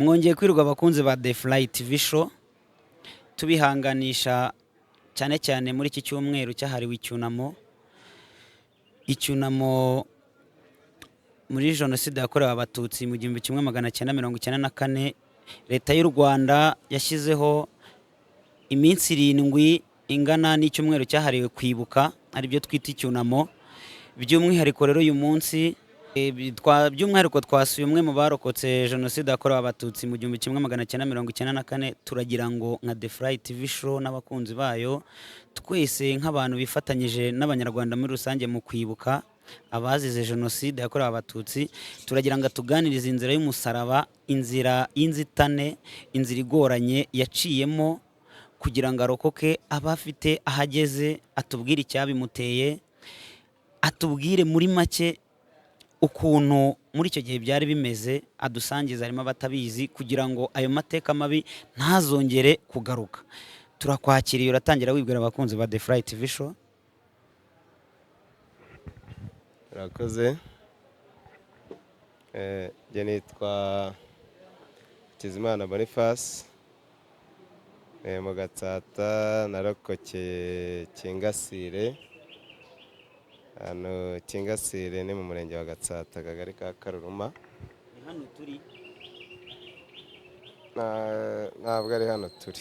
Mwongeye kwirirwa, abakunzi ba The Fly TV Show. Tubihanganisha cyane cyane muri iki cyumweru cyahariwe icyunamo, icyunamo muri Jenoside yakorewe Abatutsi mu 1994. Leta y'u Rwanda yashyizeho iminsi 7 ingana n'icyumweru cyahariwe kwibuka, aribyo twita icyunamo. By'umwihariko rero uyu munsi by'umwihariko twasuye umwe mu barokotse Jenoside yakorewe Abatutsi mu 1994. Turagira ngo nka The Fly TV Show n'abakunzi bayo twese, nk'abantu bifatanyije n'Abanyarwanda muri rusange mu kwibuka abazize Jenoside yakorewe Abatutsi, turagira ngo atuganirize inzira y'umusaraba, inzira y'inzitane, inzira igoranye yaciyemo kugira ngo arokoke, abe afite aho ageze, atubwire icyabimuteye, atubwire muri make ukuntu muri icyo gihe byari bimeze, adusangiza, harimo abatabizi, kugira ngo ayo mateka mabi ntazongere kugaruka. Turakwakiriye, uratangira wibwira abakunzi ba The Fly TV Show. Urakoze. Njye nitwa Hakizimana Boniface, mu Gatsata, narokokeye Kingasire. Hano Kingasire ni mu murenge wa Gatsata, akagari ka Karuruma. Ni hano turi? Ntabwo ari hano turi.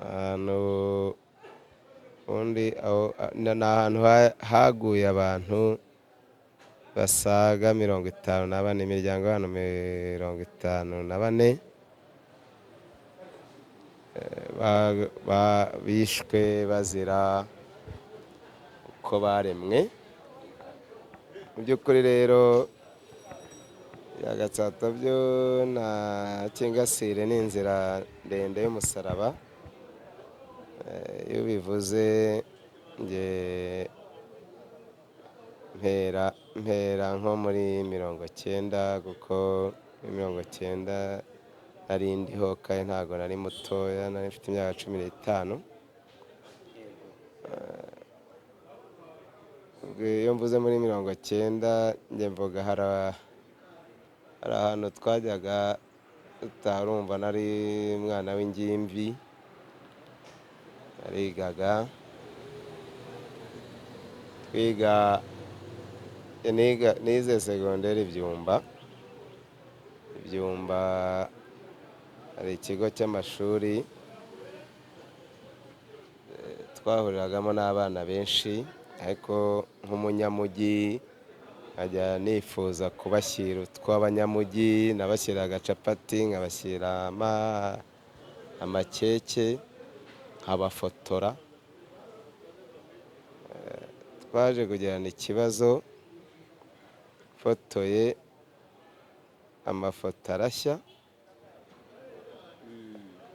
Ahantu ubundi ni ahantu haguye abantu basaga 54, imiryango y'abantu 54 bishwe bazira uko baremwe. Mu by'ukuri rero ya Gatsata byo na Kingasire ni inzira ndende y'umusaraba. Iyo ubivuze, nge mpera nko muri 90, kuko muri 90 nari ndiho kandi ntabwo nari mutoya, nari mfite imyaka 15. Ubwo iyo mvuze muri 90, njye mvuga hari ahantu twajyaga tutarumva. Nari umwana w'ingimbi, narigaga, twiga, niga, nize segonderi Byumba. Byumba hari ikigo cy'amashuri twahuriragamo n'abana benshi, ariko nk'umunyamujyi nkajya nifuza kubashyira utw'abanyamujyi. Nabashyira agacapati, nkabashyira amakeke, nkabafotora. Twaje kugirana ikibazo, fotoye amafoto arashya,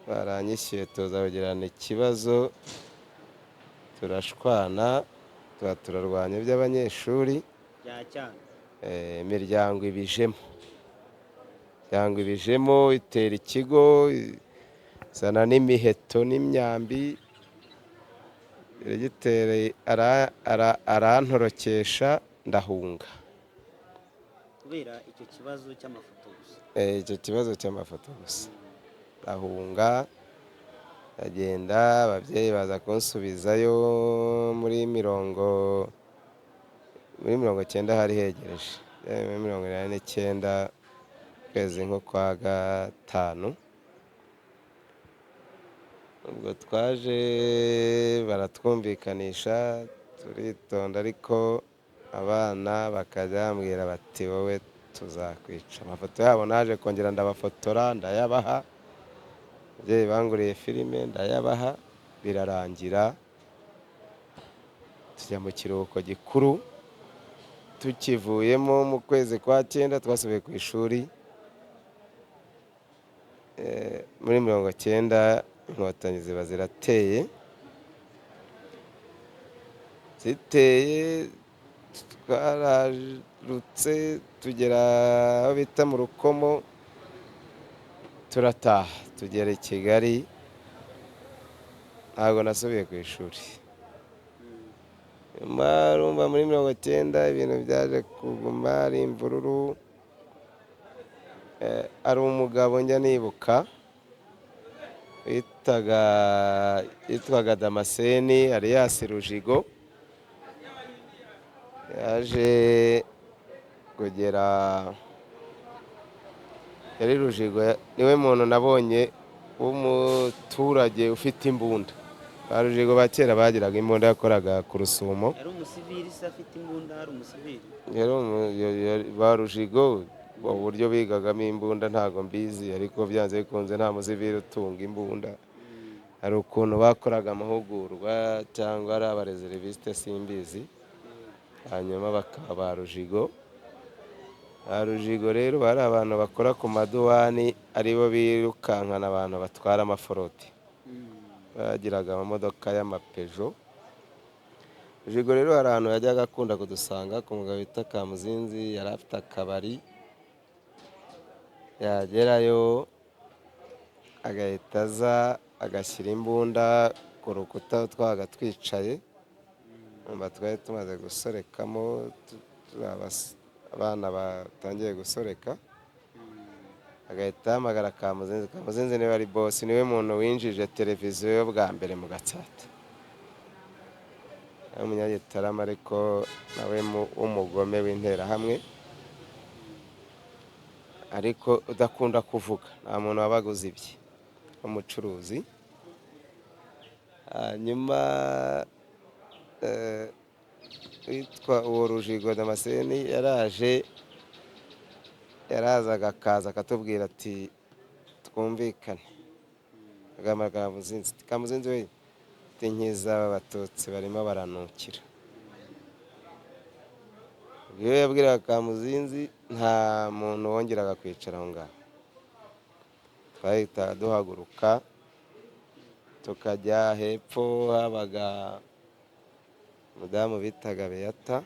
baranyishyuye, tuza kugirana ikibazo, turashwana, tuba turarwanya iby'abanyeshuri. Imiryango ibijemo, imiryango ibijemo, itera ikigo, izana n'imiheto n'imyambi. Diregiteri arantorokesha, ndahunga. Kubera icyo kibazo cy'amafoto gusa? Icyo kibazo cy'amafoto gusa, ndahunga, ndagenda. Ababyeyi baza kunsubizayo muri 90, hari hegereje. Muri 89, ukwezi nko kwa gatanu, ubwo twaje baratwumvikanisha, turitonda, ariko abana bakajya bambwira bati: "Wowe tuzakwica." Amafoto yabo naje kongera ndabafotora, ndayabaha. Ababyeyi banguriye filime, ndayabaha, birarangira, tujya mu kiruhuko gikuru. Tukivuyemo mu kwezi kwa cyenda, twasubiye ku ishuri. Muri 90 Inkotanyi ziba zirateye. Ziteye, twararutse tugera aho bita mu Rukomo, turataha, tugera i Kigali. Ntabwo nasubiye ku ishuri. Nyuma urumva muri 90 ibintu byaje kuguma ari imvururu. Ari umugabo njya nibuka yitwaga Damascene alias Rujigo, yaje kugera yari Rujigo, niwe muntu nabonye w'umuturage ufite imbunda. Ba Rujigo ba kera bagiraga imbunda, yakoraga ku Rusumo. Yari umusivili se afite imbunda? Hari umusivili? Yari ba Rujigo uburyo bigagamo imbunda ntago mbizi, ariko byanze bikunze nta musivili utunga imbunda. Hari ukuntu bakoraga amahugurwa cyangwa ari abareseriviste simbizi, hanyuma bakaba ba Rujigo. Ba Rujigo rero bari abantu bakora ku maduwani, aribo birukankana abantu batwara amaforoti, bagiraga amamodoka y'amapejo. Rujigo rero hari ahantu yajyaga akunda kudusanga ku mugabo bita Kamuzinzi, yari afite akabari, yagerayo agahita aza agashyira imbunda ku rukuta twabaga twicaye, umva twari tumaze gusorekamo, abana batangiye gusoreka, agahita ahamagara Kamuzinzi. Kamuzinzi niwe ari bosi, niwe muntu winjije televiziyo bwa mbere mu Gatsata, ari umunyagitarama ariko nawe w'umugome w'interahamwe, ariko udakunda kuvuga, nta muntu wabaga uzi ibye, umucuruzi. Hanyuma witwa uwo Rujigo Damascene yaraje, yarazaga akaza akatubwira ati twumvikane, agahamagara Kamuzinzi, Kamuzinzi we ati nkiza aba batutsi barimo baranukira. Iyo yabwiraga Kamuzinzi nta muntu wongeraga kwicara aho ngaho, twahita duhaguruka tukajya hepfo, habaga umudamu bitaga Beata,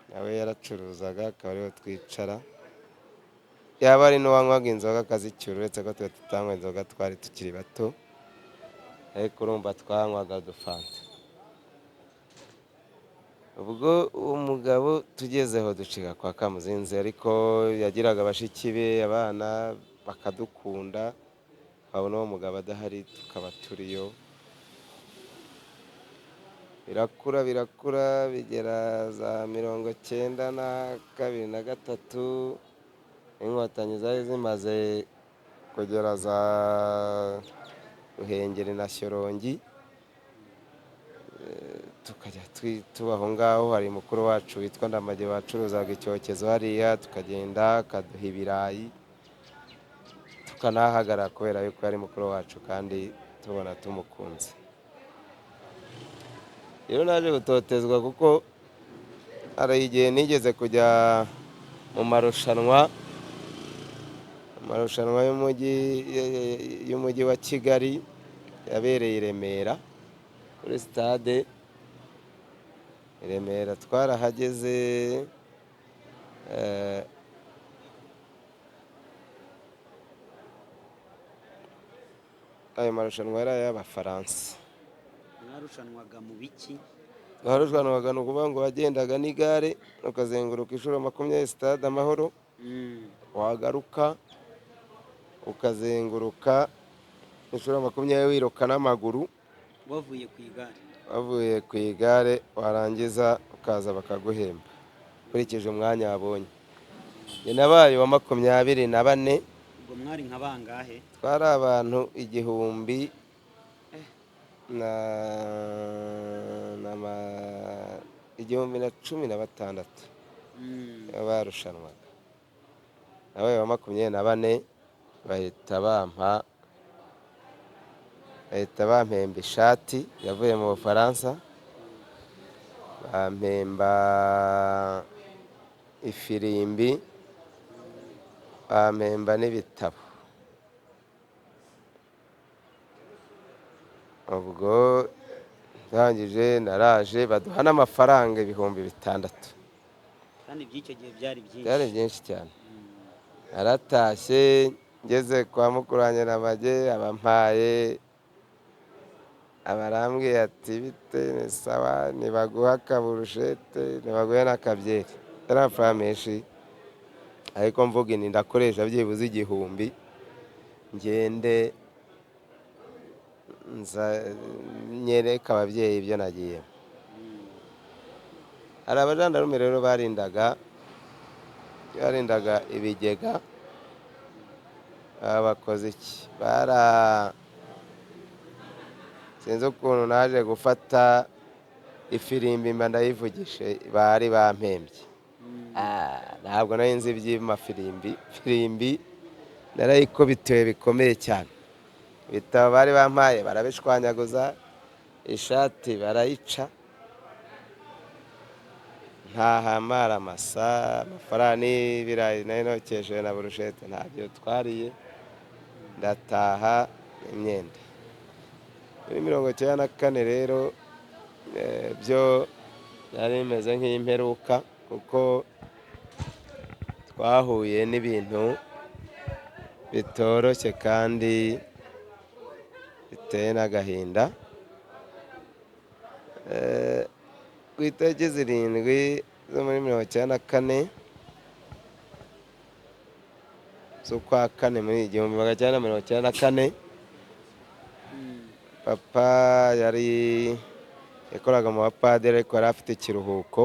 nawe yaracuruzaga akaba ariho twicara, yaba ari n'uwanywaga inzoga akazicyura, uretse ko twe tutanywa inzoga twari tukiri bato, ariko urumva twanywaga udufanta. Ubwo uwo mugabo tugezeho ducika kwa Kamuzinzi, ariko yagiraga bashiki be abana bakadukunda, twabona uwo mugabo adahari tukaba turiyo. Birakura birakura bigera za 92 na 3, inkotanyi zari zimaze kugera za Ruhengeri na Shyorongi, tukajya tuba aho ngaho. Hari mukuru wacu witwa Ndamage wacuruzaga icyokezo hariya, tukagenda akaduha ibirayi tukanahagarara kubera yuko yari mukuru wacu kandi tubona tumukunze. Rero naje gutotezwa kuko hari igihe nigeze kujya mu marushanwa, amarushanwa y'umujyi wa Kigali yabereye i Remera kuri stade i Remera. Twarahageze ayo marushanwa yari ay'Abafaransa. Mwarushanwaga mu biki? Twarushanwaga ni ukuvuga ngo wagendaga n'igare ukazenguruka inshuro 20 stade Amahoro, wagaruka ukazenguruka inshuro 20 wiruka n'amaguru, wavuye ku igare, wavuye ku igare, warangiza ukaza bakaguhemba ukurikije umwanya wabonye. Njye nabaye wa 24. Ubwo mwari nka bangahe? Twari abantu 1000 na 1016 barushanwaga. Nabaye wa 24, bahita bampemba ishati yavuye mu Bufaransa, bampemba ifirimbi, bampemba n'ibitabo. Ubwo ndangije naraje baduha n'amafaranga 6000. Kandi by'icyo gihe byari byinshi. Byari byinshi cyane. Naratashye ngeze kwa mukuru wanjye Ndamage, abampaye abarambwiye ati bite ni sawa, nibaguha akaburushete, nibaguhe n'akabyeri. Yari amafaranga menshi. Ariko mvuga ini ndakoresha byibuze 1000 ngende nza nyereka ababyeyi ibyo nagiyemo. Hari abajandarume rero barindaga ibigega, bakoze iki, bara sinzi ukuntu naje gufata ifirimbi mba ndayivugishe, bari bampembye. Ntabwo nari nzi iby'amafirimbi, firimbi narayikubitiwe bikomeye cyane. Ibitabo bari bampaye barabishwanyaguza, ishati barayica, ntahamara amasa, amafaranga n'ibirayi nari nokesheje na burushete ntabyo twariye, ndataha imyenda. Muri 94 rero byo byari bimeze nk'imperuka, kuko twahuye n'ibintu bitoroshye kandi biteye n'agahinda. Ku itariki 7 zo muri 94 z'ukwa kane muri 1994, papa yari yakoraga mu bapadiri ariko yari afite ikiruhuko.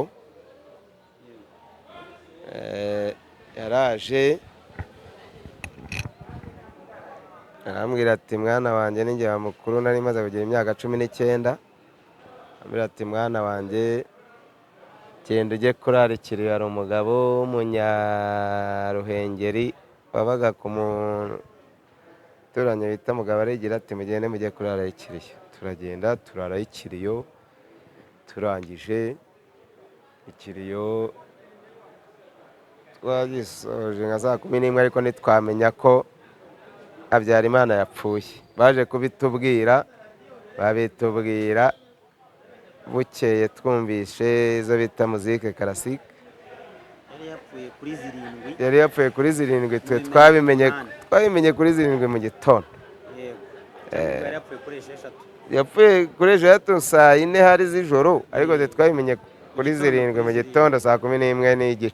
Yaraje arambwira ati mwana wanjye, ninjye wa mukuru, nari maze kugira imyaka 19. Arambwira ati mwana wanjye, genda ujye kurarikira. Hari umugabo w'umunyaruhengeri wabaga ku muturanyi bita Mugabo, arigira ati mugende mujye kurara ikiriyo. Turagenda turara ikiriyo, turangije ikiriyo twagisoje nka saa 11, ariko ntitwamenya ko Habyarimana yapfuye. Baje kubitubwira, babitubwira bukeye twumvishe izo bita muzike karasike. Yari yapfuye kuri 7. Yari yapfuye kuri 7, twe twabimenye kuri 7 mu gitondo. Yego. Yari yapfuye kuri 6. Yapfuye kuri 6 saa 4 hari z'ijoro, ariko twe twabimenye kuri 7 mu gitondo saa 11:15.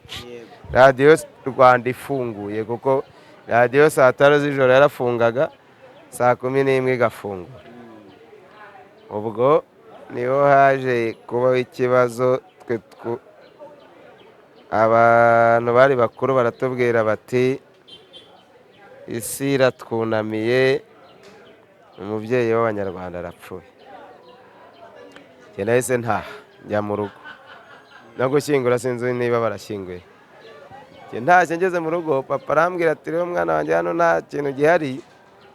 Radiyo Rwanda ifunguye, kuko radiyo saa 5 z'ijoro yarafungaga, saa 11 igafungura. Ubwo niho haje kubaho ikibazo, twe abantu bari bakuru baratubwira bati isi iratwunamiye, umubyeyi w'abanyarwanda arapfuye. Njye nahise ntaha njya mu rugo, no gushyingura sinzi niba barashyinguye. Njye ntashye ngeze mu rugo, papa arambwira ati rero mwana wanjye, hano nta kintu gihari,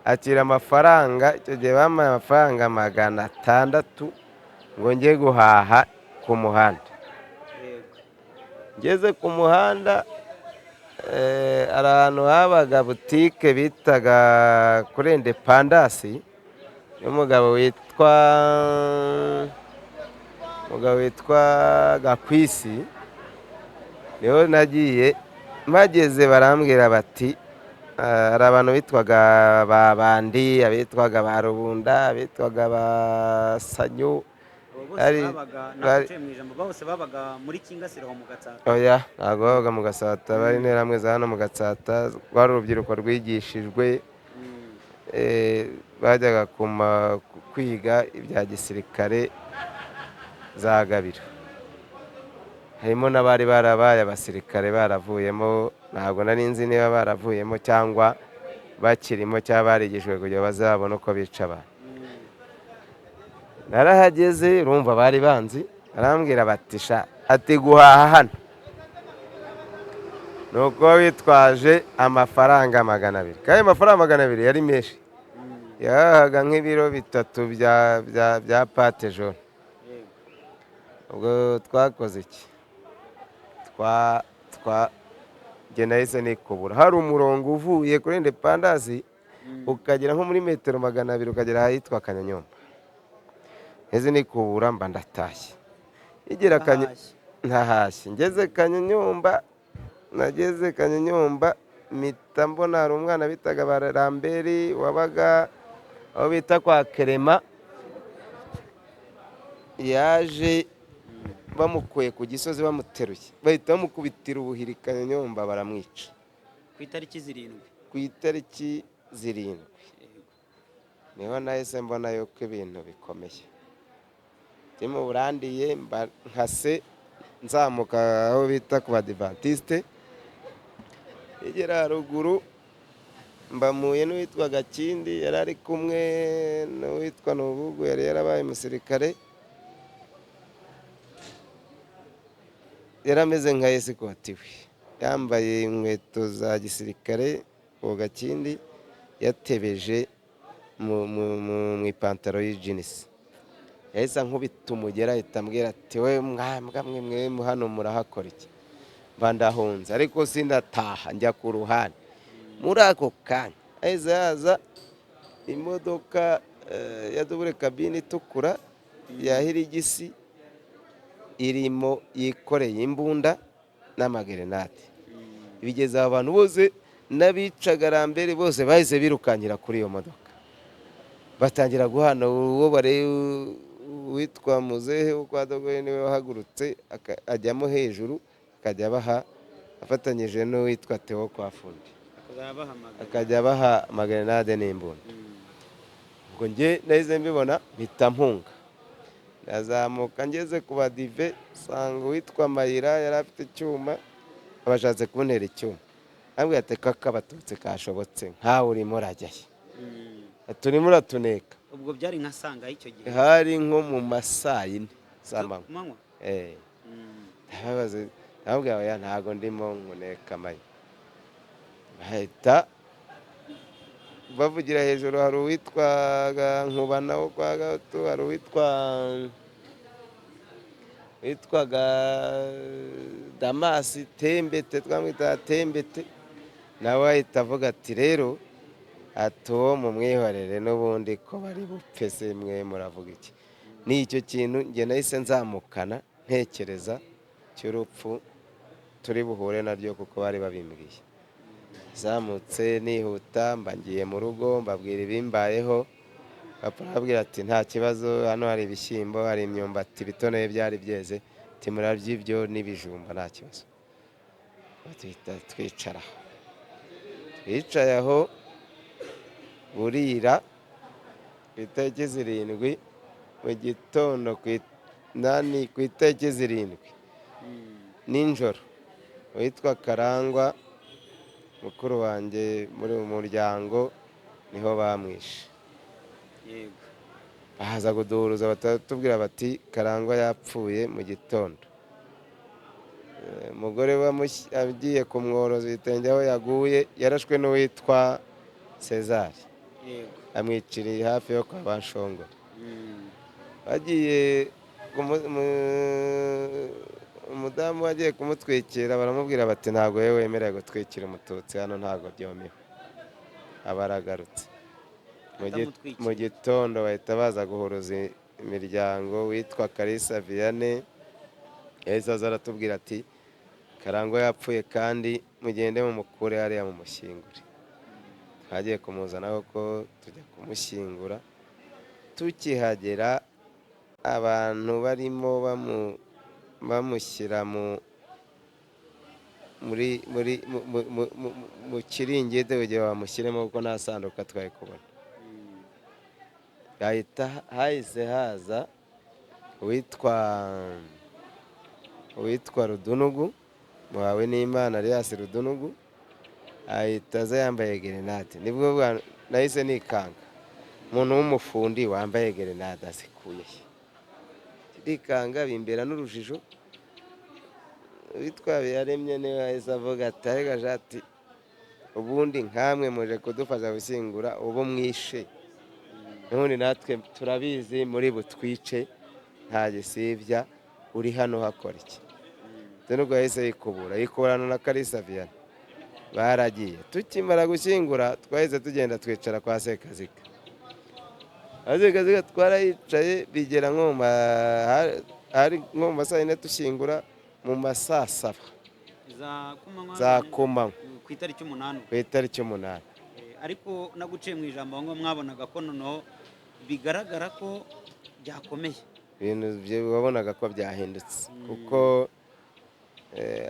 akira amafaranga. Icyo gihe bampaye amafaranga 600 ngo njye guhaha ku muhanda. Ngeze ku muhanda, hari ahantu habaga butike bitaga kuri Independence y'umugabo witwa Gakwisi, niho nagiye. Mpageze barambwira bati hari abantu bitwaga ba Bandi, abitwaga ba Rubunda, abitwaga ba Sanyu. Bose babaga muri Kingasiro mu Gatsata. Oya, ntabwo babaga mu Gatsata, bari interahamwe za hano mu Gatsata, rwari urubyiruko rwigishijwe, bajyaga kwiga ibya gisirikare za Gabiro. Harimo n'abari barabaye abasirikare baravuyemo, ntabwo nari nzi niba baravuyemo cyangwa bakirimo cyangwa barigishijwe kugira bazabone uko bica abantu. Narahageze urumva bari banzi, arambwira bati sha, ati guhaha hano nuko witwaje amafaranga 200, kandi amafaranga 200 yari menshi, yahaga nk'ibiro 3 bya pate jaune. Ubwo twakoze iki, njye nahise nikubura. Hari umurongo uvuye kuri Independence ukagera nko muri metero 200 ukagera ahitwa Kanyonyomba. Eze nikubura mba ndatashye, igera ntahashye. Ngeze Kanyonyomba, nageze Kanyonyomba mpita mbona hari umwana bitaga Baramberi wabaga aho bita kwa Kerema, yaje bamukuye ku gisozi bamuteruye, bahita bamukubitira ubuhiri Kanyonyomba baramwica. Ku itariki 7. Ku itariki 7 Yego. niho nahise mbona yuko ibintu bikomeye. Umutima urandiye, mba nkase nzamuka aho bita ku Badivantiste, igera haruguru mbamuye n'uwitwa Gakindi, yari ari kumwe n'uwitwa Nubugu, yari yarabaye umusirikare, yari ameze nka esikoti we, yambaye inkweto za gisirikare. Uwo Gakindi yatebeje mu ipantaro y'ijinisi, yahise ankubita umugera, ahita ambwira ati we mwambwa mwe mwe hano murahakora iki? Mba ndahunze, ariko sindataha, njya ku ruhande. Muri ako kanya hahise haza imodoka ya dubure kabine itukura ya hirigisi, irimo yikoreye imbunda n'amagerenade. Bigeze aho abantu bose n'abicaga Rambere bose bahise birukankira kuri iyo modoka, batangira guhana uwo bareba. Uwitwa Muzehe wo kwa Dogoye niwe wahagurutse ajyamo hejuru, akajya abaha afatanyije n'uwitwa Theo kwa Fundi, Akazajya abahamagara. akajya abaha amagerenade n'imbunda. Ubwo njye nahise mbibona, mpita mpunga, ndazamuka, ngeze ku Badive nsanga uwitwa Mayira yari afite icyuma, abashatse kuntera icyuma, ambwira ati kaka Abatutsi kashobotse nkawe urimo urajyayo, ati urimo uratuneka. Ubwo byari nka sanga icyo gihe? Hari nko mu ma saa yine z'amanywa. Ku manywa? Eh. Ndababaza, ndababwira oya ntago ndimo nkuneka Mayi. Bahita bavugira hejuru, hari uwitwaga Nkubana wo kwa Gahutu, hari witwaga Damasi Tembete, twamwitaga Tembete, nawe ahita avuga ati rero ati uwo mumwihorere n'ubundi ko bari bupfe se mwe muravuga iki? Ni icyo kintu njye nahise nzamukana ntekereza cy'urupfu turi buhure naryo, kuko bari babimbwiye. Zamutse nihuta, mba ngiye mu rugo, mbabwira ibimbayeho. Papa arababwira ati nta kibazo, hano hari ibishyimbo, hari imyumbati, ibitonoye byari byeze, ati murarya ibyo n'ibijumba nta kibazo. Tuhita twicara aho, twicaye aho burira ku itariki 7 mu gitondo, ku nani, ku itariki 7 nijoro, uwitwa Karangwa mukuru wanjye muri uyu muryango niho bamwishe. Baza kuduhuruza, batatubwira bati Karangwa yapfuye mu gitondo. Umugore we agiye kumworoza ibitenge aho yaguye, yarashwe n'uwitwa César. Amwiciriye hafi yo kwa Banshongore. Bagiye umudamu agiye kumutwikira, baramubwira bati ntabwo wowe wemerewe gutwikira Umututsi hano, ntabwo byomewe. Aba aragarutse. Atamutwikiriye. Mu gitondo bahita baza guhuruza imiryango, witwa Kalisa Vianney yahise aza aratubwira ati Karangwa yapfuye kandi mugende mumukure hariya mumushyingure. Twagiye kumuzana koko, tujya kumushyingura. Tukihagera abantu barimo bamushyira muri, muri, mu, mu, mu, mu, mu kiringiti kugira bamushyiremo, kuko nta sanduka twari kubona. Hahita hahise haza uwitwa Rudunugu, muhawe n'Imana Alias Rudunugu, ahita aza yambaye gerenade. Nibwo nahise nikanga, umuntu w'umufundi wambaye gerenade azikuye he? Ndikanga, bimbera n'urujijo. Uwitwa Habiyaremye niwe yahise avuga ati ariko jati ubundi nkamwe muje kudufasha gushyingura ubu mwishe, n'ubundi natwe turabizi muri butwice, nta gisibya, uri hano hakora iki? Nubwo yahise yikubura, yikuburana na Kalisa Vianney, baragiye. Tukimara gushyingura twahise tugenda twicara kwa Sekaziga. Kwa Sekaziga twarayicaye bigera nko mu hari nko mu ma saa yine dushyingura, mu ma saa saba Za kumanywa? za kumanywa. Ku itariki 8. Ku itariki 8. Ariko naguciye mu ijambo ngo mwabonaga ko noneho bigaragara ko byakomeye. Ibintu wabonaga ko byahindutse, kuko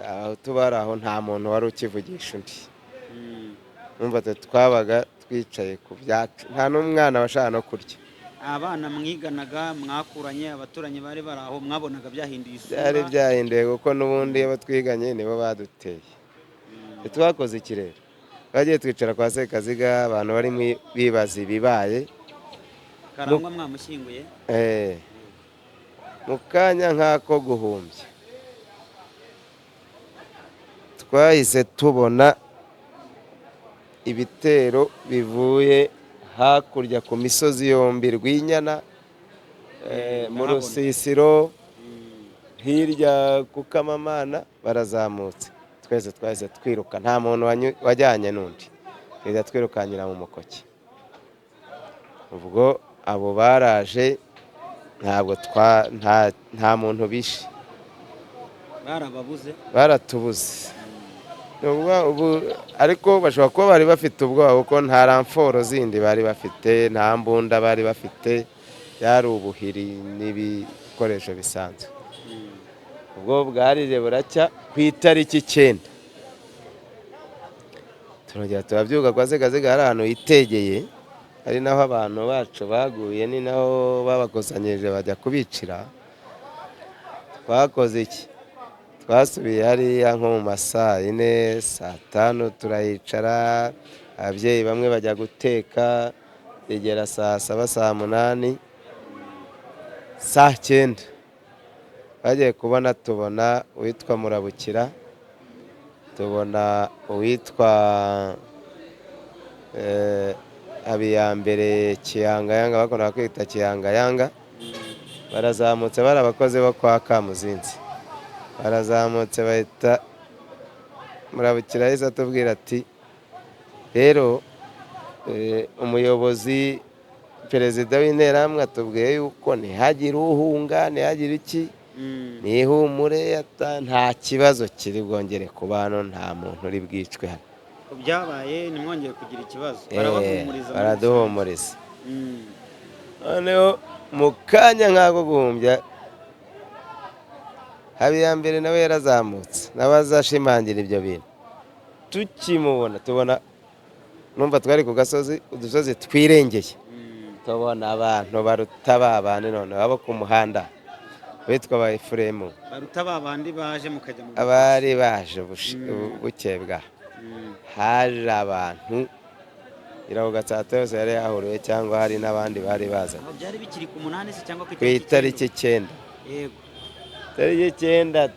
aho tuba ari aho nta muntu wari ukivugisha undi. Numva twe twabaga twicaye ku byacu, nta n'umwana washaka no kurya. Abana mwiganaga, mwakuranye, abaturanyi bari bari aho, mwabonaga byahinduye isura? Byari byahinduye, kuko n'ubundi abo twiganye nibo baduteye. Twakoze iki rero? Twagiye twicara kwa Sekaziga, abantu barimo bibaza ibibaye. Karangwa mwamushyinguye? Mu kanya nk'ako guhumbya twahise tubona ibitero bivuye hakurya ku misozi yombi, Rwinyana, mu Ndahabona. Rusisiro, hirya ku Kamamana, barazamutse. Twese twahise twiruka, nta muntu wajyanye n'undi, tujya twirukankira mu mukoki. Ubwo abo baraje, ntabwo nta muntu bishe. Barababuze? Baratubuze. Ni ukuvuga ubu, ariko bashobora kuba bari bafite ubwoba, kuko nta ramforo zindi bari bafite, nta mbunda bari bafite, byari ubuhiri n'ibikoresho bisanzwe. Ubwo bwarije buracya ku itariki 9, turongera turabyuka kwa Sekaziga, hari ahantu hitegeye, ari naho abantu bacu baguye, ni naho babakusanyirije bajya kubicira. Twakoze iki? Twasubiye hariya nko mu ma saa 4, saa 5, turahicara. Ababyeyi bamwe bajya guteka, bigera saa 7, saa 8, saa 9, bagiye kubona tubona uwitwa Murabukira, tubona uwitwa Habiyambere Kiyangayanga, bakunda kwita Kiyangayanga. Barazamutse, bari abakozi bo kwa Kamuzinzi, barazamutse bahita Murabukira yahise atubwira ati: "Rero umuyobozi perezida w'Interahamwe atubwiye yuko ntihagire uhunga, ntihagire iki, nihumure, nta kibazo kiri bwongere ku bantu, nta muntu uri bwicwe hano." Ku byabaye ntimwongere kugira ikibazo? Barabahumuriza muri Baraduhumuriza. rusange. Noneho mu kanya nk'ako guhumbya, Habiyambere nawe yarazamutse, nawe azashimangira ibyo bintu. Tukimubona tubona, numva twari ku gasozi, udusozi twirengeye, tubona abantu baruta ba bandi noneho abo ku muhanda bitwa ba Efuremu. Baruta ba bandi baje mukajya mu Abari baje bukeye bwaho. Haje abantu ngira ngo Gatsata yose yari yahuriwe, cyangwa hari n'abandi bari bazanye. Aho byari bikiri ku 8 se cyangwa ku Ku itariki 9. Yego. Tariki 9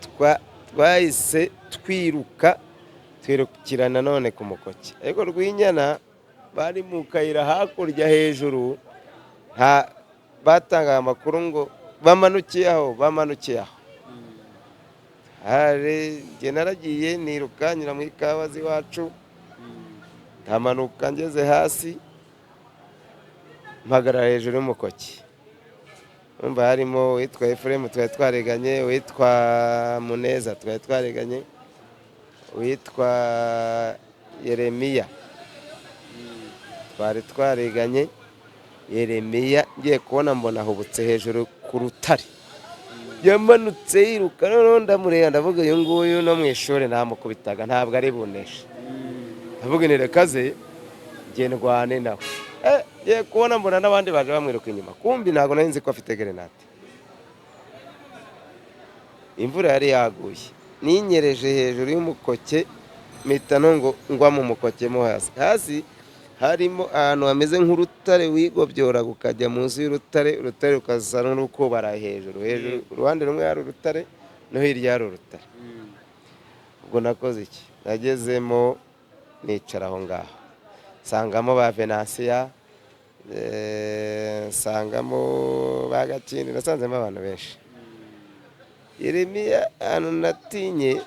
twahise twiruka, twirukira nanone ku mukoki, ariko Rwinyana bari mu kayira hakurya hejuru, nta batangaga amakuru ngo bamanukiye aho, bamanukiye aho. Hari njye naragiye niruka nyura mu ikawa z'iwacu, ndamanuka, ngeze hasi mpagarara hejuru y'umukoki. Umva, harimo uwitwa Efuremu twari twariganye, uwitwa Muneza twari twariganye, uwitwa Yeremiya twari twariganye. Yeremiya ngiye kubona mbona ahubutse hejuru ku rutare, yamanutse yiruka. Noneho ndamureba, ndavuga: "Uyu nguyu no mu ishuri namukubitaga, ntabwo ari buneshe." Ndavuga nti: "Reka ze njye ndwane nawe." Ngiye kubona mbona n'abandi baje bamwiruka inyuma, kumbi ntabwo nari nzi ko afite gerenade. Imvura yari yaguye, ninyereje hejuru y'umukoke, mpita ngo ngwa mu mukoke mo hasi. Hasi harimo ahantu hameze nk'urutare, wigobyora ukajya munsi y'urutare, urutare rukasa n'urukubara hejuru. Hejuru uruhande rumwe hari urutare, no hirya hari urutare. Ubwo nakoze iki? Nagezemo nicara aho ngaho, nsangamo ba Venansiya, nsangamo ba Gakindi, nasanzemo abantu benshi. Yeremiya, ahantu natinye,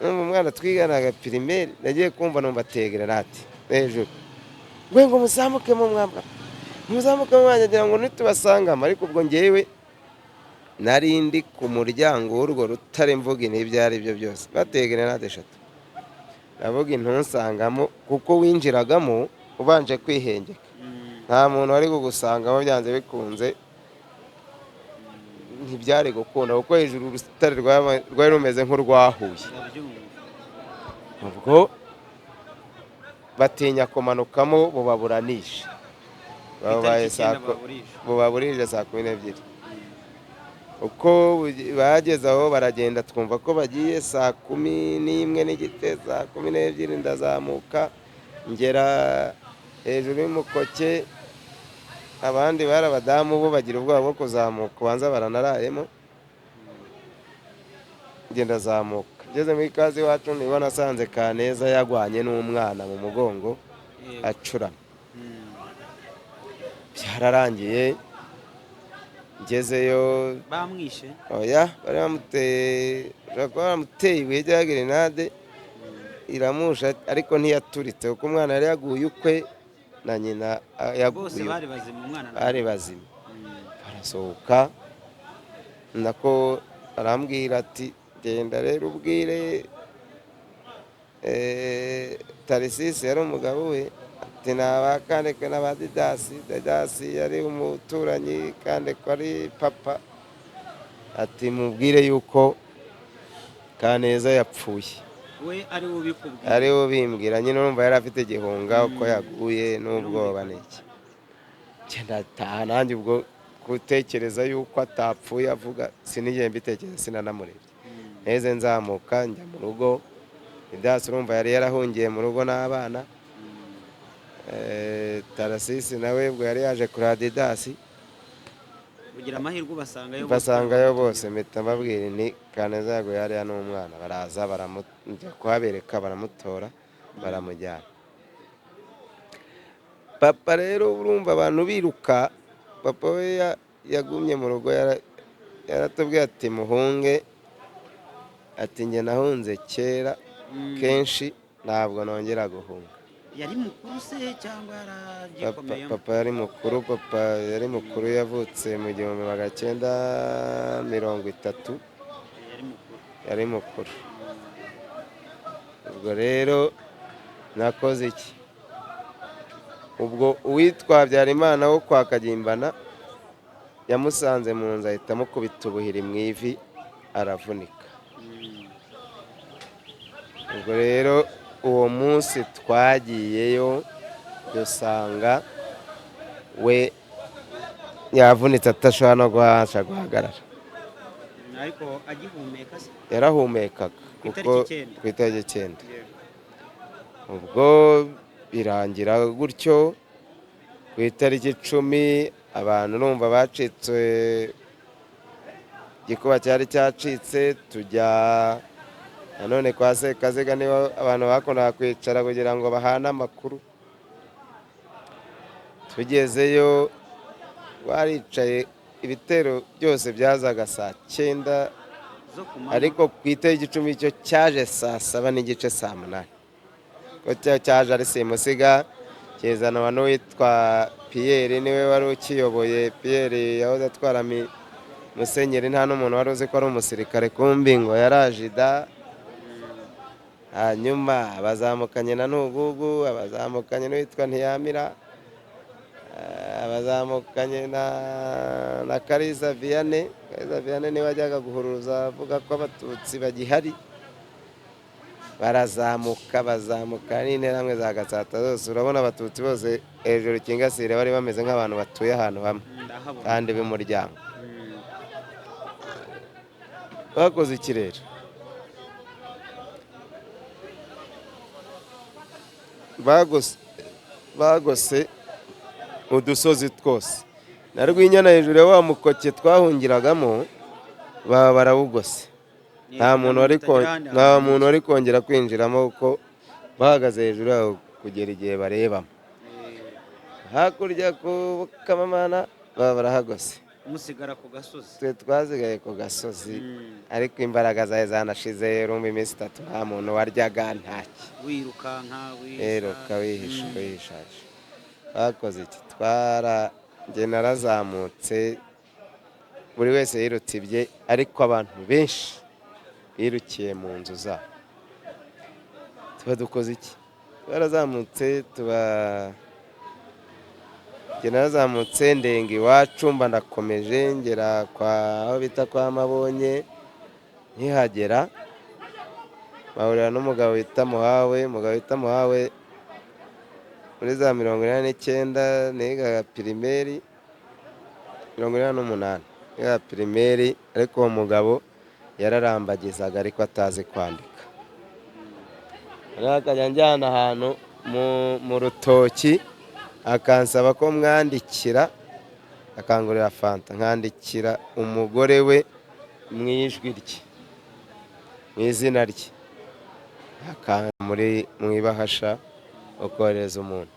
numva umwana twiganaga primaire, nagiye kumva numva ateye gerenade hejuru, ngo muzamukemo mwambwa, muzamukemo, mwanyagira ngo nitubasangamo. Ariko ubwo ngewe nari ndi ku muryango w'urwo rutare, mvuga n'ibyo ari byo byose, bateye gerenade 3, ndavuga intunsangamo, kuko winjiragamo ubanje kwihengeka, nta muntu wari kugusangamo byanze bikunze, ntibyari gukunda, kuko hejuru urutare rwari rumeze nk'urwahuye. Ndabyumva. Ubwo Batinya kumanukamo bubaburanisha. Babaye bubaburije saa 12. Uko bageze aho baragenda, twumva ko bagiye saa 11:15, saa 12 ndazamuka ngera hejuru y'umukoke. Abandi bari abadamu bo bagira ubwoba bwo kuzamuka, ubanza baranarayemo. Ngenda zamuka ngeze muri kazi iwacu, niba nasanze Kaneza yagwanye n'umwana mu mugongo acurama. Byararangiye ngezeyo bamwishe. Oya, bari bamuteye ibuye rya gerenade iramusha, ariko ntiyaturitse kuko umwana yari yaguye ukwe na nyina bose bari bazima. Umwana bari bazima. Barasohoka, nako arambwira ati genda rero ubwire Tarisisi yari umugabo we, ati naba Kandekwe n'aba Didasi. Didasi yari umuturanyi, Kandekwe ari papa. Ati mubwire yuko Kaneza yapfuye. We ari we ubikubwira? Ari we ubimbwira nyine, urumva yari afite igihunga uko yaguye n'ubwoba n'iki. Ndataha nanjye ubwo gutekereza yuko atapfuye avuga sinigeze mbitekereza, sinanamurebye. Neze nzamuka njya mu rugo. Didasi urumva yari yarahungiye mu rugo n'abana. Tarasisi nawe ubwo yari yaje kuri Didasi. Kugira amahirwe basangayo basangayo bose, mpita mbabwira ni Kaneza yaguye hariya n'umwana. Baraza baramujya kuhabereka, baramutora baramujyana. Papa rero urumva abantu biruka, papa we yagumye mu rugo, yaratubwiye ati muhunge, ati njye nahunze kera kenshi ntabwo nongera guhunga. Yari mukuru se cyangwa yaragikomeyemo? Papa yari mukuru, papa yari mukuru, yavutse mu 1930. Yari mukuru. Ubwo rero nakoze iki? Ubwo uwitwa Habyarimana wo kwa Kagimbana yamusanze mu nzu, ahita amukubita ubuhiri mu ivi aravunika. Ubwo rero uwo munsi twagiyeyo dusanga we yavunitse atashobora no guhasha guhagarara. Ariko agihumeka se? Yarahumekaga kuko ku itariki 9. Ubwo birangira gutyo. Ku itariki 10 abantu urumva bacitse, igikuba cyari cyacitse, tujya nanone kwa Sekaziga, niba abantu bakundaga kwicara kugira ngo bahane amakuru. Tugezeyo baricaye, ibitero byose byazaga saa 9, ariko ku itariki 10 cyo cyaje saa 7:15, saa 8. Ko cyaje ari simusiga, kizanwa n'uwitwa Pierre, niwe wari ukiyoboye. Pierre yahoze atwara Musenyeri, nta n'umuntu wari uzi ko ari umusirikare, kumbi ngo yarajida. Hanyuma abazamukanye na Ntugugu, abazamukanye n'uwitwa Ntiyamira, abazamukanye na Kariza Vianney. Kariza Vianney niwe wajyaga guhuruza avuga ko abatutsi bagihari. Barazamuka bazamuka n'interahamwe za Gatsata zose, urabona abatutsi bose hejuru Kingasire bari bameze nk'abantu batuye ahantu hamwe kandi b'umuryango. Bakoze iki rero? Bagose udusozi twose na Rwinyana hejuru ya wa mukoke twahungiragamo, baba barawugose. Nta muntu wari kongera kwinjiramo kuko bahagaze hejuru yaho kugera igihe barebamo. Hakurya ku Kamamana baba barahagose, musigara ku gasozi. Twe twasigaye ku gasozi, ariko imbaraga zawe zanashize. Urumva iminsi 3 nta muntu waryaga, ntaki, wirukanka wihisha wihishaje. Bakoze iki? Njye narazamutse, buri wese yirutse ibye, ariko abantu benshi birukiye mu nzu zabo. Tuba dukoze iki? Twarazamutse, tuba njye narazamutse ndenga iwacu, mba ndakomeje ngera kwa aho bita kwa Mabonye. Nkihagera bahurira n'umugabo bita Muhawe. Umugabo bita Muhawe Muri za 89 nigaga primaire, 88 nigaga primaire, ariko uwo mugabo yararambagizaga ariko atazi kwandika. Noneho akajya anjyana ahantu mu rutoki, akansaba ko mwandikira, akangurira fanta, nkandikira umugore we mu ijwi rye, mu izina rye, muri mu ibahasha ukohereza umuntu.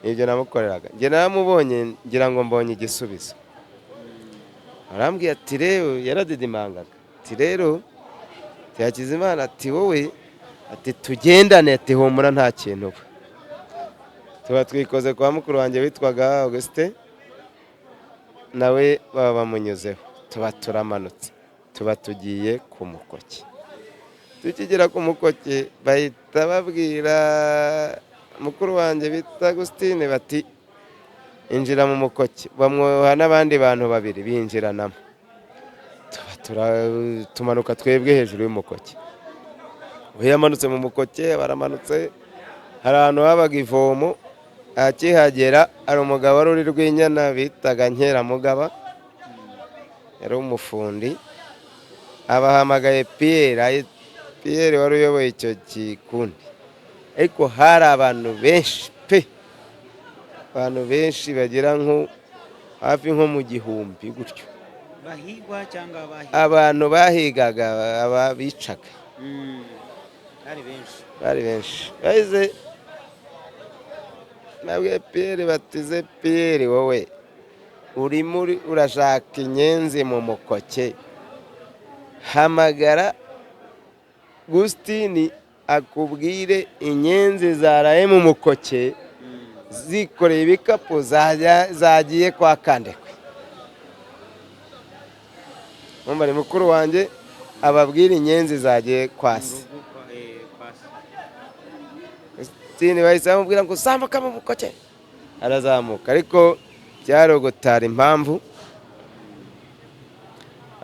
Nibyo namukoreraga. Njye naramubonye ngira ngo mbonye igisubizo. Arambwiye ati rero, yaradidimangaga ati rero Hakizimana, ati wowe, ati tugendane, ati humura nta kintu uba. Tuba twikoze kwa mukuru wanjye witwaga Augustin, nawe baba bamunyuzeho, tuba turamanutse, tuba tugiye ku Mukoki. Tukigera ku Mukoki bahita babwira mukuru wanjye bita Agusitine bati injira mu Mukoki, bamwoha n'abandi bantu babiri binjiranamo, tumanuka twebwe hejuru y'Umukoki. We yamanutse mu Mukoki, baramanutse, hari ahantu habaga ivomo. Akihagera hari umugabo wari uri Rwinyana bitaga Nkeramugaba, yari umufundi, abahamagaye Pierre, Pierre wari uyoboye icyo gikundi. Ariko hari abantu benshi pe, abantu benshi bagera nko hafi nko mu 1000 gutyo. Bahigwa cyangwa bahiga? Abantu bahigaga, ababicaga. Bari benshi. Bari benshi. Bahise nabwiye Pierre batize, Pierre wowe urimo urashaka inyenzi mu Mukoke, hamagara Gustini akubwire inyenzi zaraye mu Mukoke zikoreye ibikapu zagiye kwa Kandekwe. Mumbari mukuru wanjye ababwira inyenzi zagiye kwa se. Gustini bahise bamubwira ngo zamuka mu Mukoke, arazamuka, ariko byarogotara impamvu.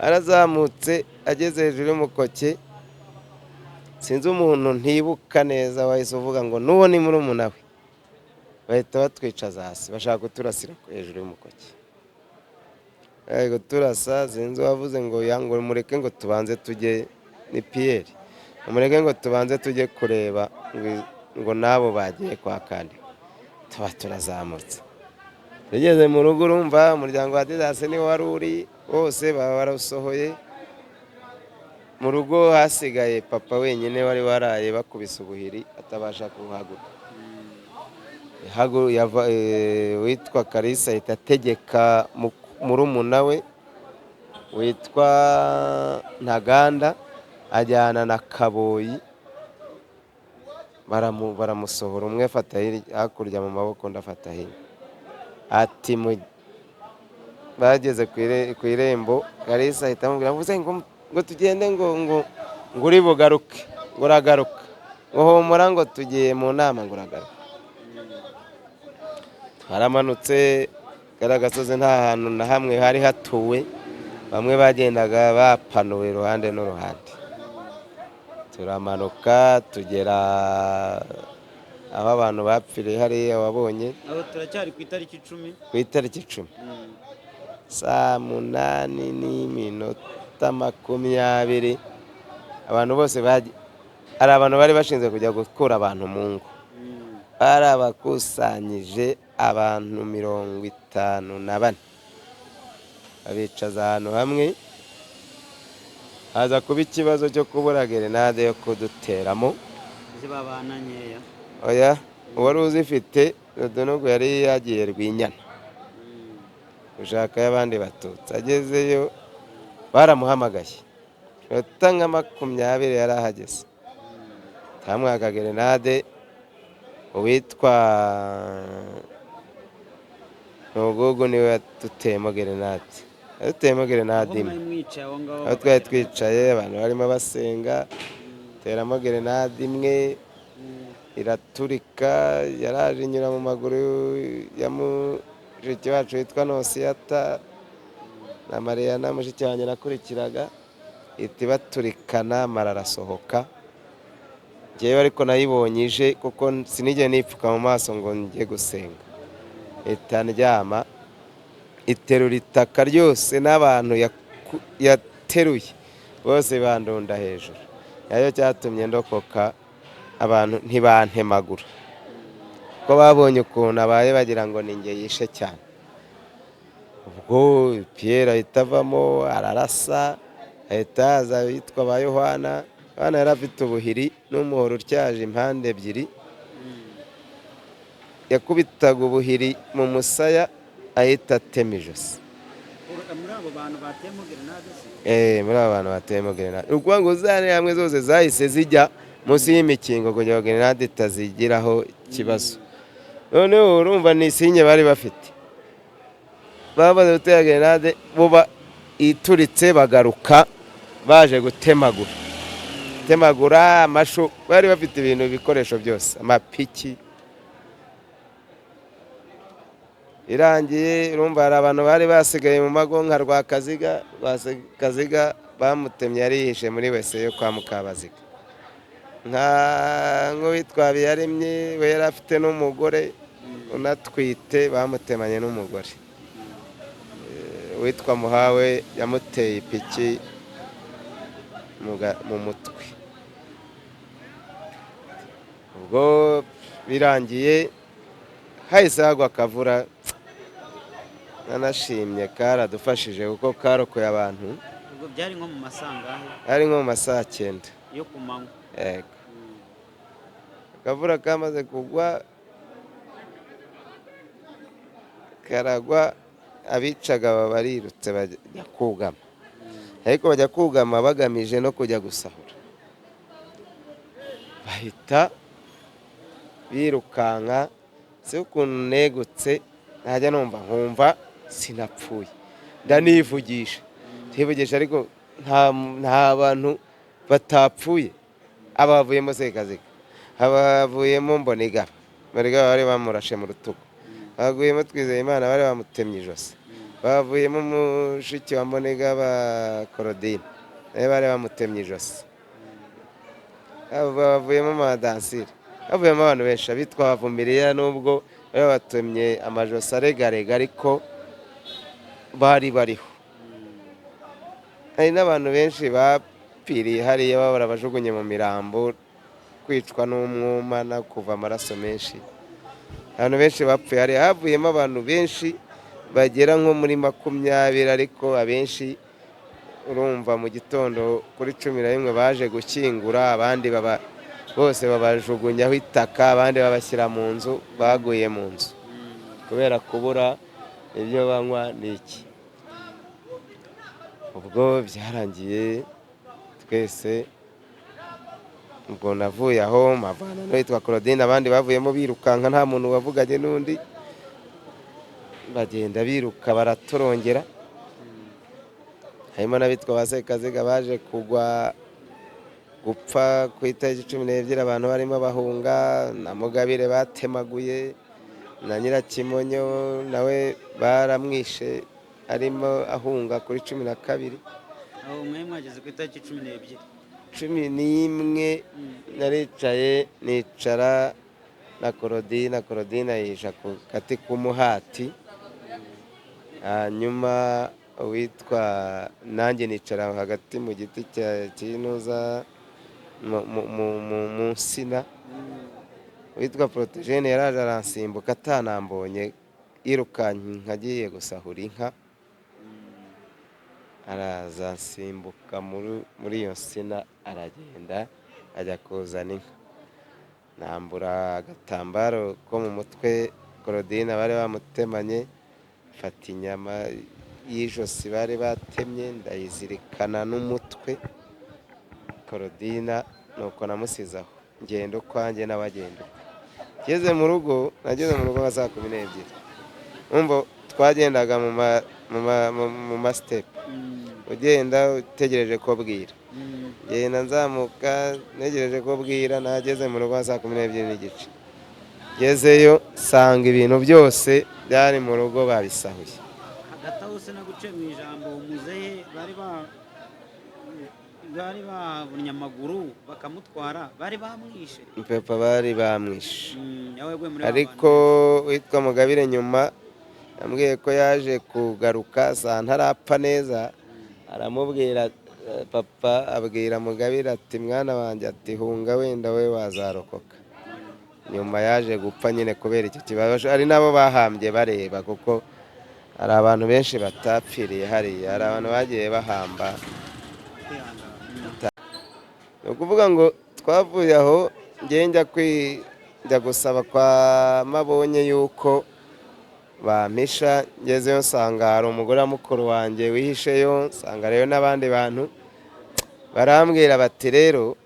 Arazamutse ageze hejuru y'Umukoke, sinzi umuntu ntibuka neza wahise uvuga ngo n'uwo ni murumuna we, bahita batwicaza hasi bashaka kuturasira hejuru y'Umukoke. Bari kuturasa, sinzi uwavuze ngo ngo mureke ngo tubanze tujye, ni Pierre, mureke ngo tubanze tujye kureba ngo nabo bagiye kwa Kandekwe. Tuba turazamutse, tugeze mu rugo, urumva umuryango wa Didasi niwo wari uri bose baba barawusohoye. Mu rugo hasigaye papa wenyine wari waraye bakubise ubuhiri atabasha kuhaguruka. Witwa Kalisa ahita ategeka murumuna we witwa Ntaganda, ajyana na Kaboyi, baramusohora, umwe afata hakurya mu maboko, undi afata hino. Ati bageze ku irembo, Kalisa ahita amubwira ngo ngo tugende, ngo ngo ngo uri bugaruke, ngo uragaruka, ngo humura, ngo tugiye mu nama, ngo uragaruka. Twaramanutse, kariya gasozi nta hantu na hamwe hari hatuwe, bamwe bagendaga bapanuwe iruhande n'uruhande. Turamanuka tugera aho abantu bapfiriye hariya wabonye. Aho turacyari ku itariki 10. Ku itariki 10 saa 8:20, abantu bose hari abantu bari bashinzwe kujya gukura abantu mu ngo, barabakusanyije abantu 54, babicaza ahantu hamwe. Haza kuba ikibazo cyo kubura gerenade yo kuduteramo. Zibabana nkeya. Oya, uwari uzifite Rudonogo yari yagiye Rwinyana gushaka y'abandi Batutsi, agezeyo baramuhamagaye iminota nka 20 yari ahageze, tamwaka gerenade. Uwitwa Ntugugu niwe yaduteyemo gerenade, yaduteyemo gerenade imwe. Aho twari twicaye abantu barimo basenga, teramo gerenade imwe iraturika, yaraje inyura mu maguru ya mushiki wacu witwa Nosiyata na Mariya na mushiki wanjye nakurikiraga, ihita ibaturikana, amara arasohoka. Ngewe ariko nayibonye ije, kuko sinigeze nipfuka mu maso ngo njye gusenga, mpita ndyama, iterura itaka ryose n'abantu yateruye bose bandunda hejuru. Nayo cyatumye ndokoka, abantu ntibantemagura ko babonye ukuntu abaye, bagira ngo ni njye yishe cyane. Ubwo Pierre ahita avamo ararasa, ahita haza witwa ba Yohana. Yohana yari afite ubuhiri n'umuhoro utyaje impande ebyiri, yakubitaga ubuhiri mu musaya ahita atema ijosi. Muri abo bantu bateyemo gerenade se? Muri abo bantu bateyemo gerenade, ni ukuvuga ngo za hamwe zose zahise zijya munsi y'imikingo kugira ngo gerenade itazigiraho ikibazo. Noneho urumva ni sinye bari bafite, bamaze gutera gerenade buba ituritse, bagaruka baje gutemagura temagura amashu. Bari bafite ibintu, ibikoresho byose, amapiki. Irangiye urumva hari abantu bari basigaye mu mago nka Rwakaziga. Rwakaziga bamutemye yari yihishe muri wese yo kwa Mukabaziga, nka nk'uwitwa Habiyaremye we yari afite n'umugore unatwite, bamutemanye n'umugore. Uwitwa Muhawe yamuteye ipiki mu mutwe. Ubwo birangiye hahise hagwa akavura, nanashimye karadufashije kuko karokoye abantu. Ubwo byari nko mu masangahe? Ari nko mu masaha 9 yo ku manywa? Yego. Akavura kamaze kugwa karagwa, abicaga baba barirutse bajya kugama, ariko bajya kugama bagamije no kujya gusahura, bahita birukanka. Si ukuntu negutse ntajya numva nkumva sinapfuye, ndanivugisha ntivugisha, ariko nta bantu batapfuye. Abavuyemo Sekaziga, abavuyemo Mbonigaba, Mbonigaba bari bamurashe mu rutugu, baguyemo Twizeyimana bari bamutemye ijosi, bavuyemo mushiki wa Mbonigaba Korodine nawe bari bamutemye ijosi, bavuyemo Madansire, bavuyemo abantu benshi. Abitwa Bavumiriya nubwo bari babatemye amajosi aregarega, ariko bari bariho. Hari n'abantu benshi bapfiriye hariya, baba barabajugunye mu mirambo, kwicwa n'umwuma no kuva amaraso menshi. Abantu benshi bapfuye hariya, havuyemo abantu benshi bagera nko muri 20, ariko abenshi urumva mu gitondo kuri 11 baje gushyingura, abandi baba bose babajugunyaho itaka, abandi babashyira mu nzu, baguye mu nzu kubera kubura ibyo banywa n'iki. Ubwo byarangiye twese, ubwo navuye aho mpavana n'uwitwa Claudine, abandi bavuyemo birukanka, nta muntu wavuganye n'undi, bagenda biruka baratorongera. Harimo n'abitwa ba Sekaziga baje kugwa gupfa ku itariki 12, abantu barimo bahunga, na Mugabire batemaguye, na Nyirakimonyo nawe baramwishe arimo ahunga kuri 12. Aho mwe mwageze ku itariki 12? 11 naricaye, nicara na Korodina, Korodina yihisha ku gati k'umuhati, hanyuma uwitwa nanjye nicara hagati mu giti cya kinuza mu nsina. Uwitwa Protogene yaraje aransimbuka atanambonye, yirukanka agiye gusahura inka, araza ansimbuka muri iyo nsina, aragenda ajya kuzana inka. Nambura agatambaro ko mu mutwe Claudine bari bamutemanye, mfata inyama y'ijosi bari batemye ndayizirikana n'umutwe Claudine, nuko namusize aho ngenda ukwanjye n'abagenda ukwe. Ngeze mu rugo, nageze mu rugo nka saa 12, umva twagendaga mu ma step, ugenda utegereje ko bwira, ngenda nzamuka ntegereje ko bwira. Nageze mu rugo saa 12:30, ngezeyo nsanga ibintu byose byari mu rugo babisahuye. Hagati aho se naguce mu ijambo, muzehe bari ba Bari bavunnye amaguru bakamutwara, bari bamwishe. Papa bari bamwishe. Nawe yaguye muri ba Ariko bantu. Witwa Mugabire nyuma yambwiye ko yaje kugaruka saa ntarapfa neza, aramubwira, papa abwira Mugabire ati: "Mwana wanjye," ati, "hunga, wenda we wazarokoka." Nyuma yaje gupfa nyine kubera icyo kibazo. Hari n'abo bahambye bareba, kuko hari abantu benshi batapfiriye hariya, hari abantu bagiye bahamba. Kwihangana. Ni ukuvuga ngo twavuye aho, njye njya gusaba kwa Mabonye yuko bampisha. Ngezeyo nsanga hari umugore wa mukuru wanjye wihisheyo, nsanga rero n'abandi bantu. Barambwira bati: "Rero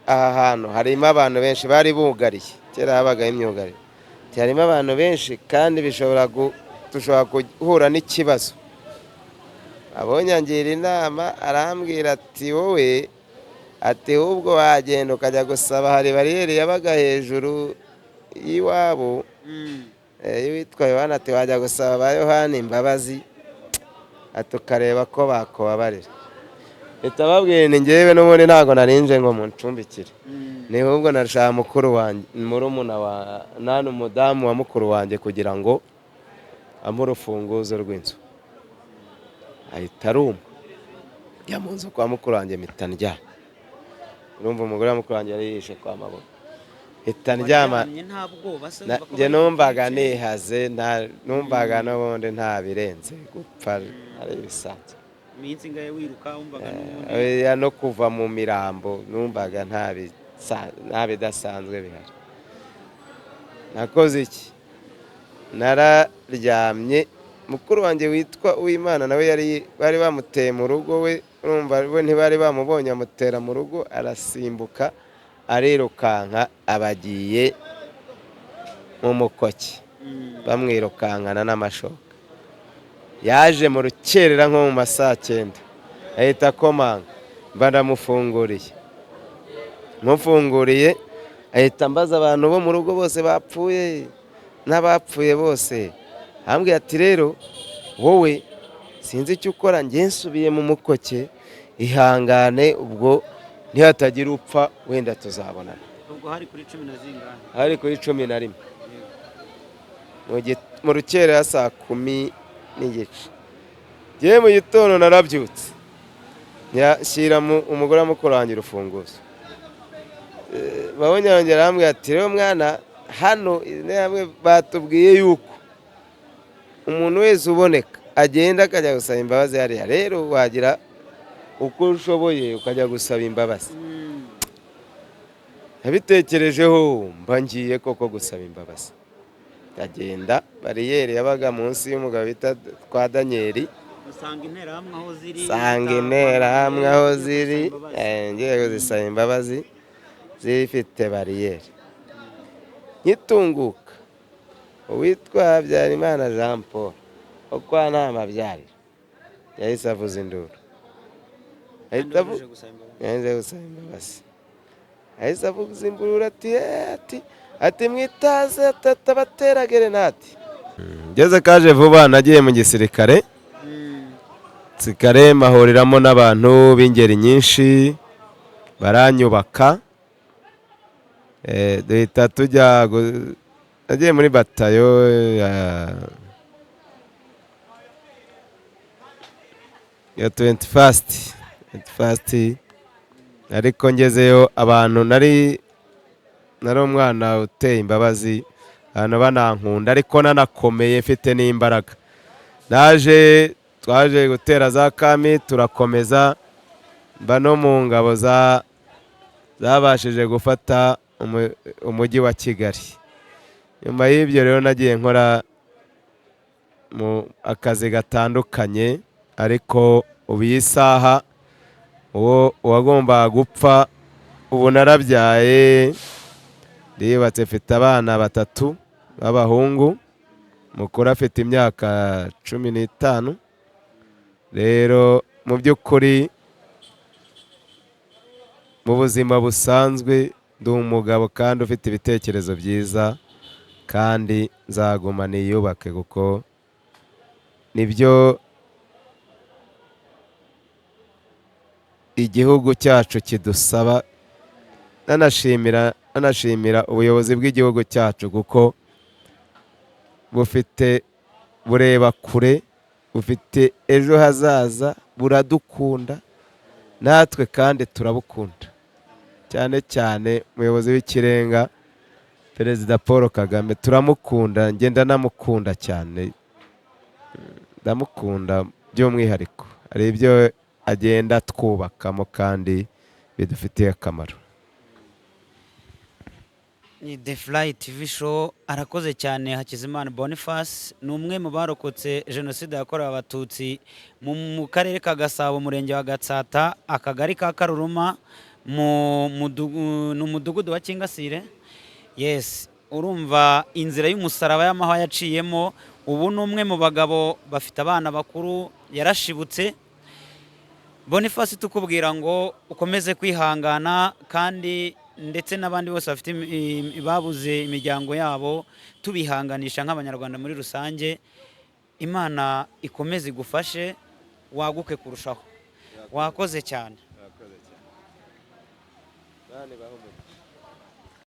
aha hantu harimo abantu benshi." Bari bugariye, kera habagaho imyugariro. Ati: "Harimo abantu benshi kandi bishobora dushobora guhura n'ikibazo." Abonye angira inama, arambwira ati: "Wowe," ati, "ahubwo wagenda ukajya gusaba, hari bariyeri yabaga hejuru y'iwabo witwa Yohana," ati, "wajya gusaba ba Yohani imbabazi," ati, "ukareba ko bakubabarira." Mpita babwira ni njyewe n'ubundi ntabwo narinje ngo muncumbikire, ni ahubwo nashaka mukuru wanjye, murumuna wa nani, umudamu wa mukuru wanjye, kugira ngo ampe urufunguzo rw'inzu. Ahita aruma, njya mu nzu kwa mukuru wanjye, mpita ndyama. Urumva, umugore wa mukuru wanjye yari yihishe kwa Maboko, mpita ndyama. Waryamye nta bwoba se? Wumva ko Njye bari numvaga bukwice? nihaze, numvaga n'ubundi nta birenze, gupfa ari ibisanzwe. Iminsi ingahe wiruka, wumvaga n'ubundi? Oya, no kuva mu mirambo numvaga nta bidasanzwe bihari. Nakoze iki? Nararyamye. Mukuru wanjye witwa Uwimana nawe yari bari bamuteye mu rugo we, urumva we ntibari bamubonye, amutera mu rugo, arasimbuka, arirukanka, abagiye mu mukoki, bamwirukankana n'amashoka. Yaje mu rukerera nko mu ma saa 9, ahita akomanga, mba ndamufunguriye. Mufunguriye, ahita ambaza abantu bo mu rugo bose bapfuye n'abapfuye bose. Ambwira ati: "Rero wowe sinzi icyo ukora, njye nsubiye mu mukoke, ihangane, ubwo ntihatagira upfa wenda tuzabonana." Ubwo hari kuri 10 na zingahe? Hari kuri 11 mu rukerera saa 10:30. Njyewe mu gitondo narabyutse, shyira umugore wa mukuru wanjye urufunguzo. Babonye, arongera arambwira ati: "Rero mwana, hano hamwe batubwiye yuko umuntu wese uboneka agenda akajya gusaba imbabazi hariya, rero wagira uko ushoboye ukajya gusaba imbabazi." Nabitekerejeho, mba ngiye koko gusaba imbabazi, ndagenda. Bariyeri yabaga munsi y'umugabo bita kwa Daniyeli. Usanga interahamwe aho ziri. Sanga interahamwe aho ziri, ngiye kuzisaba imbabazi, zifite bariyeri. Nkitunguka, uwitwa Habyarimana Jean Paul uko nta mabyariro yahise avuza induru, ahita yanze gusaba imbabazi, ahise avuza induru ati: "Eh," ati "mwitaze atabatera gerenade." Ngeze kaje vuba, nagiye mu gisirikare. Gisirikare mahuriramo n'abantu b'ingeri nyinshi, baranyubaka. Duhita tujya nagiye muri batayo ya 21st, ariko ngezeyo abantu nari umwana uteye imbabazi, abantu banankunda, ariko nanakomeye, mfite n'imbaraga. Naje twaje gutera za kami, turakomeza, mba no mu ngabo za zabashije gufata umujyi wa Kigali. Nyuma y'ibyo rero nagiye nkora mu akazi gatandukanye, ariko ubu iyi saha uwo uwagombaga gupfa, ubu narabyaye, ndiyubatse, mfite abana batatu b'abahungu, mukuru afite imyaka 15. Rero mu by'ukuri mu buzima busanzwe ndi umugabo kandi ufite ibitekerezo byiza, kandi nzaguma niyubake kuko nibyo. igihugu cyacu kidusaba. Nanashimira ubuyobozi bw'igihugu cyacu, kuko bufite, bureba kure, bufite ejo hazaza, buradukunda, natwe kandi turabukunda, cyane cyane umuyobozi w'ikirenga, Perezida Paul Kagame, turamukunda. Ngenda namukunda cyane, ndamukunda by'umwihariko. Hari ibyo agenda twubakamo kandi bidufitiye akamaro. Ni The Fly TV Show. Arakoze cyane Hakizimana Boniface, ni umwe mu barokotse Jenoside yakorewe Abatutsi mu karere ka Gasabo, umurenge wa Gatsata, akagari ka Karuruma, mu ni umudugudu wa Kingasire. Yes, urumva inzira y'umusaraba y'amahwa yaciyemo. Ubu ni umwe mu bagabo bafite abana bakuru, yarashibutse. Boniface, tukubwira ngo ukomeze kwihangana, kandi ndetse n'abandi bose bafite babuze imiryango yabo, tubihanganisha nk'Abanyarwanda muri rusange. Imana ikomeze igufashe waguke kurushaho. Wakoze cyane. Murakoze cyane. Imana ibahe umugisha.